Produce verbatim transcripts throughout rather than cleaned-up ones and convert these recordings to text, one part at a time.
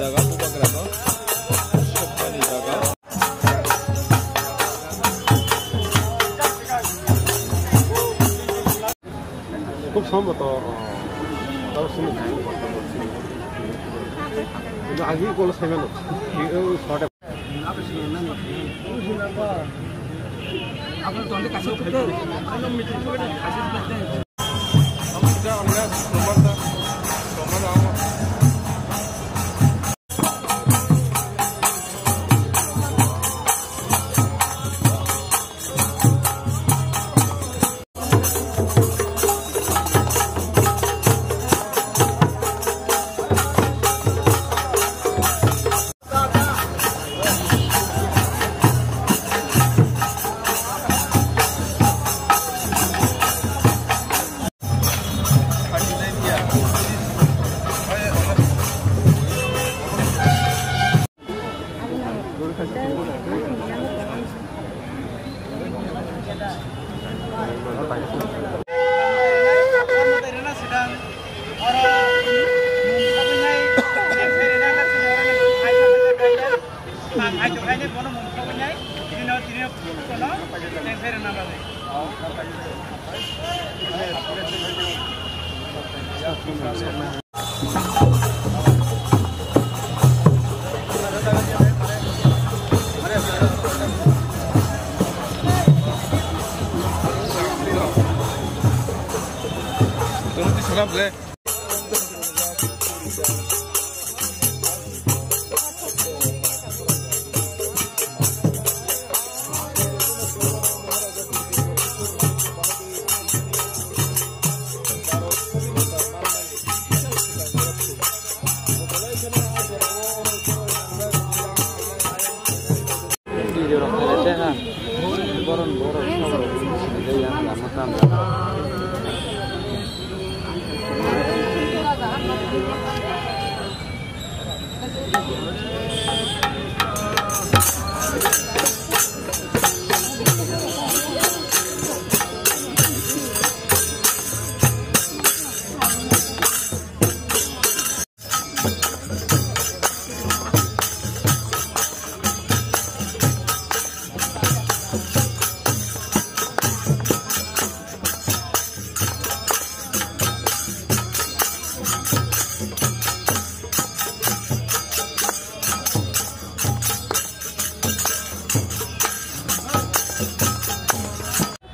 Jaga bubagra no sokmani jaga. Khub somboto, tabo sini. Agi kolo saimano. Short.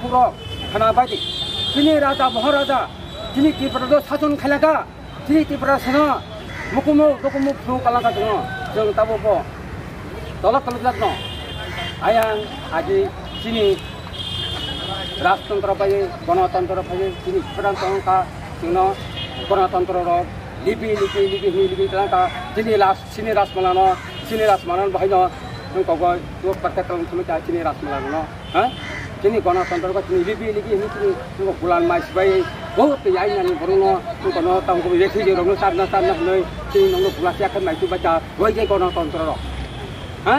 Puro khana bai di. Chini raja, Maharaja, chini Tripura do sason khailaka, chini Tripura sano mukumu, dukumu, phru kalaka chwng, chwng tabo bo. Tolok tolok jatno. Ayang, agi, chini rajtantro bai, gonotontro bai, chini Tripura tongka, chwngno gonotontro rok, libi, libi, libi, hini libi tongka, chini last, chini rajmalano, chini rajmalano bahai no, chwng kogoi, chwng parke tong chini rajmalano. Ha? Chini gonotontro ko chini libi ligi hini chini nuko gulan mai sibai bo tei ai nani borok no nuko no tamo ko bebek thwi rok no charna charna hinoi chini nong no bula siya khe mai tu bacha roi je gonotontro rok. Ha?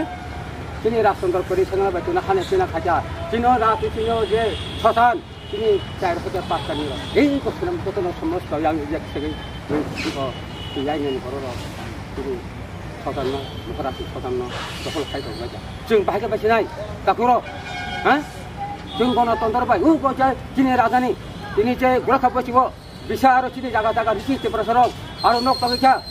Chini rajtontro pori sengla bai tuna hane china khacha. Chino rati chino je sosan chini chai rok khacha pas kani rok. Ei ko sunam ko tono somosto yang yak segi ko tei ai nani borok rok. Chini sosan no, Maharaj ni sosan no, dokhol khai tong bai ja. Chwng bahai khe bai sinai, takhuk rok, ha? Chwng gonotontro bai, u bo je chini raja ni, tini je Golaghat bo chibo, Bisa aro chini jaga jaga bisi Tiprasa rok aro nok tangwi kha.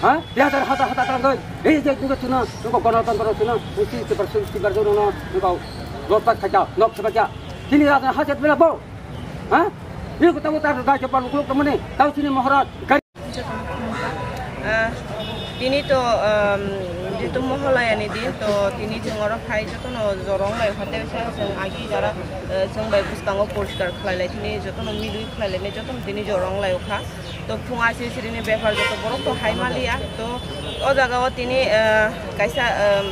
Ha? Dui hazar hata hata tangwi. Ei je nungkha chuna, nungkha Ganatantro chuna, nungkha Tiprasa, Tiprasa rok no, nungkha rot tak kha, nok thapa kha. Chini jaga hajat bela bo. Ha? Ni ko tamo tar da je palu klok tamani, tau chini Maharaj. Ah, tini to, um, jehetu Mohalayani din, to tini chwng oro phai jotono jorong lai hotel sa chwng agi jara, eh, chwng bai bwskango poriskar khlai lai tini jotono milwi khlai lai jotono tini jorong lai kha. To phung aisiri sirini bepar joto borok to hai maliya. To o jaga o tini, eh, kaisa, um,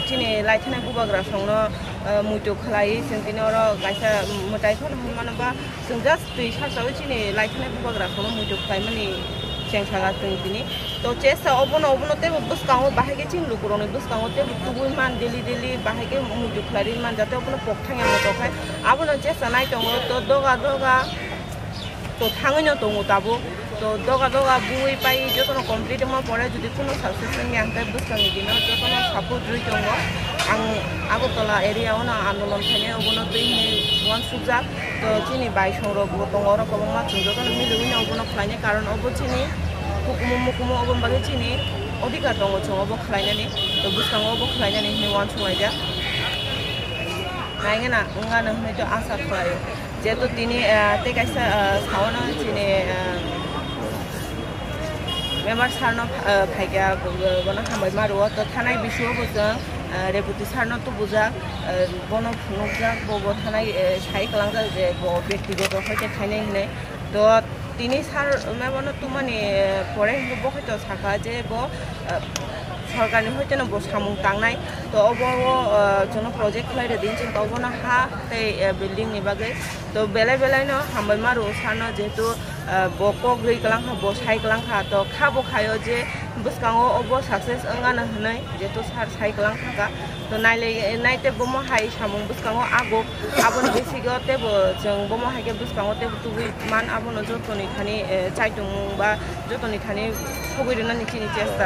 chini laithana bubagra songno, eh, muitu khlai chwng tini oro kaisa mwtai phano hwnmano ba Chwng just twi sasawi chini laithana bubagra kono muitu khlaimani chengsaga chwng tini. To chesa obono, obono teibo bwskango bahai khe chini lukurokni bwskango teibo tubui man daily daily bahai khe muitu khlai ri man jate obono pok thangya moto khai. Abono chesa nai tongo to doga doga to thangwi no tongo tabuk. To doga doga bui pai jotono complete wngma pore jodi kuno success wngya hwnkhe bwskangni dino jotono support rwi tongo. Ang Agartala area o no andolon khainai obono twi hinwi uansukjak. To chini bai songrok bo tongo oro kwbangma chwng jotono miliwi no obono khlainai karon obo chini hukumu mukumu obo bagwi chini odhikar tongo chwng obo khlainani. To bwskango obo khlainani hinwi uansuk laijak. Naigena wngano hinwi to asa khlaio. Jehetu tini, ah, tei kaisa, ah, saono chini, ah, member sir no, ah, phaikha, bo-, bono hambai ma rwo. To thanai bisingo bo chwng, ah, Reboti sir no tubujak, ah, bono phunukjak, bo, bo thanai, eh, sai kwlangjak je bo bektigoto hoite khainai hinwi. To tini sir memo no tumani, eh, pore hinwi bo hoito sakha je bo, ah, sorkarni hoiteno bo samung tangnai. To obo o, ah, chwngno project khlai rwdi hinwi chwng obono ha tei, eh, building ni bagwi. To belai belai no hambai ma rwo sir no jehetu, ah, bo kok rwi kwlang kha, bo sai kwlang kha. To kha bo khaio je bwskango obo success wngano hinwi jehetu sir sai kwlang kha. To nailai, naite bomo hai samung bwskango ago, aboni bisingo teibo chwng bomo hai khe bwskango teibo tubui man, abono jotoni thani, eh, chaitung ba jotoni thani sogwi rwnani chini chesta.